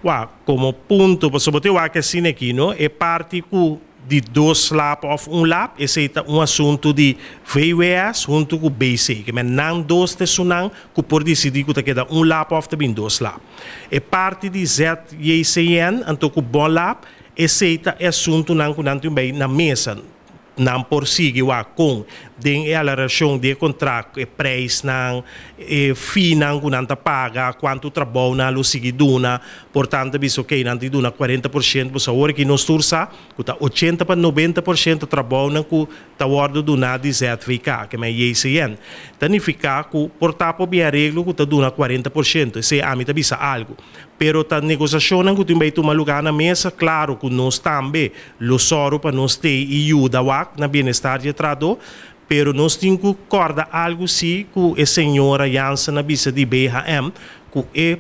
Wak, komo punto, pasobra bo ta wak asina aki, no? E parti ku di dos lap òf un lap, esei ta un asuntu di VWS huntu ku BC. Ke men nan dos ta esunnan ku por disidí ku ta keda un lap òf ta bin dos lap. E parti di ZJCN anto ku Bonlap, esei ta e asuntunan ku nan tin bai na mesa. Nan por sigui wak kon den e alarashon di e kontrakt, e preisnan, e feenan ku nan ta paga, kuantu trabou nan lo sigui duna. Por tanto bisa ok, nan tin duna 40%, pues awor aki nos tur sa ku ta 80 pa 90% trabounan ku ta wòrdu duná di ZVK, ke men JCN. Ta nifiká ku por ta por bin areglo ku ta duna 40%, esei ami ta bisa algu. Pero ta negosashonnan ku tin bai tuma lugá na mesa, klaro ku nos tambe lo sòru pa nos tei i yuda wak na bienestar di e trahadó, pero nos tin ku kòrda algu si ku e señora Jansen a bisa di BHM, ku e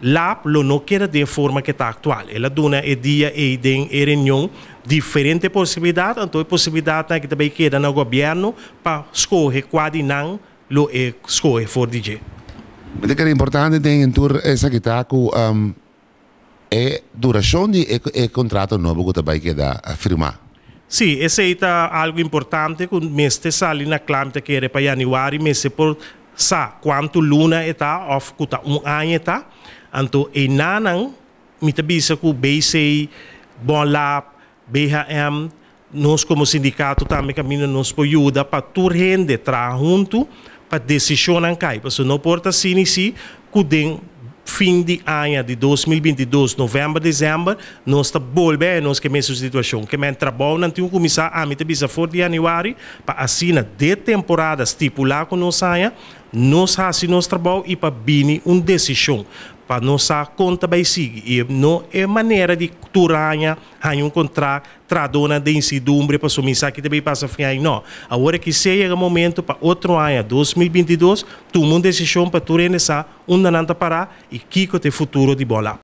lab lo no keda den e forma ke ta aktual. El a duna e dia ei den e reunion diferente posibilidat, anto e posibilidatnan aki ta bai keda na gobièrnu pa skohe kua di nan lo e skohe for di dje. Mi ta kere importante den tur esaki ta ku e durashon di e kontrato nobo ku ta bai keda firmá. Sí, esei ta algu importante ku mester sali na kla. Mi ta kere pa yanüari mester por sa kuantu luna e ta òf ku ta un aña e ta. Anto einanan mi ta bisa ku BC, Bonlab, BHM, nos komo sindikato tambe kaminda nos por yuda pa tur hende traha huntu pa desishonnan kai. Pasobra no por ta asina i si ku den fin di aña di 2022, novèmber, desèmber, nos ta bolbe haña nos ku e mesun situashon. Ke men trabounan tin ku kuminsá, ami ta bisa for di yanüari, pa asina de temporada stipulá ku nos haña, nos hasi nos trabou i pa bini un desishon pa nos sa kon ta bai sigui. I no e manera di tur aña haña un kontrakt, trahadónan den insidumbre pasobra mi sa ki ta bay pasa fin aña. No. Awor aki sea yega momento pa otro aña, 2022, tuma un desishon pa tur hende sa unda nan ta pará i kiko ta e futuro di Bonlab.